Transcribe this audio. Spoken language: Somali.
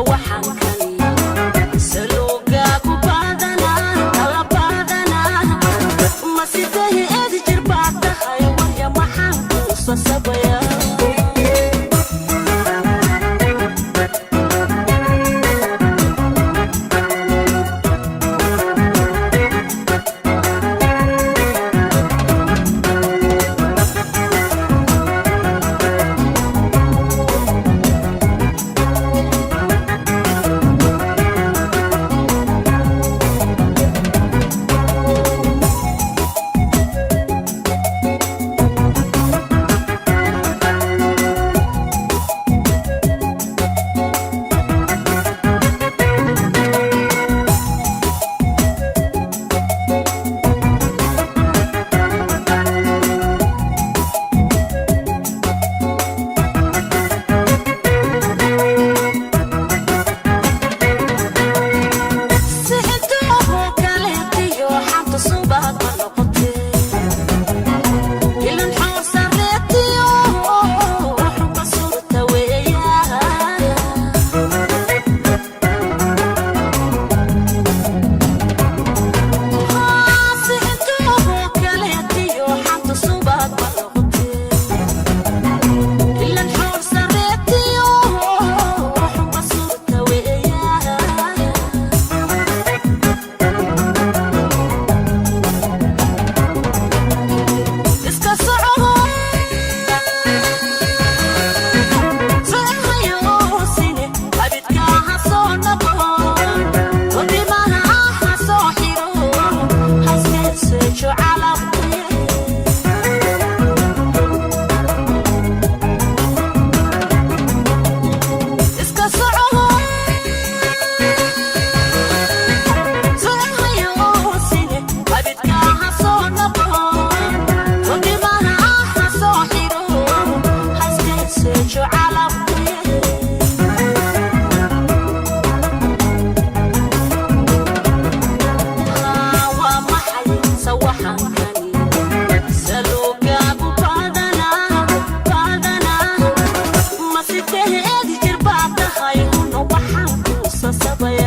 Sawaxankani saluugaagu badanaa, kala badanaa. Ma sidahi edi jir baa tahay? Warya, maxaan kuu sasabaya? Sixintooho kaleetiyo xanta subaad ma noqotee, ilan xoorsareetiyo xunba suurta weeyaa. Sixintooho kaleetiyo xanta subaad ma noqotee, ilan xoorsareetiyo xunba suurta weeyaa. Iska soco, socohayoosine abidkaa ha soo noqo, wadimaha ha soo xiro, haskeesejo calabkuye. Iska soco, socohayoosine abidkaa ha soo noqo, wadimaha ha soo xiro, haskeesejo calabkuye. Waa maxay sawaxankani saluugaagu badanaa, badanaa? Ma sideedi jir baa tahay? Huna, waxaan kuu sasabaya.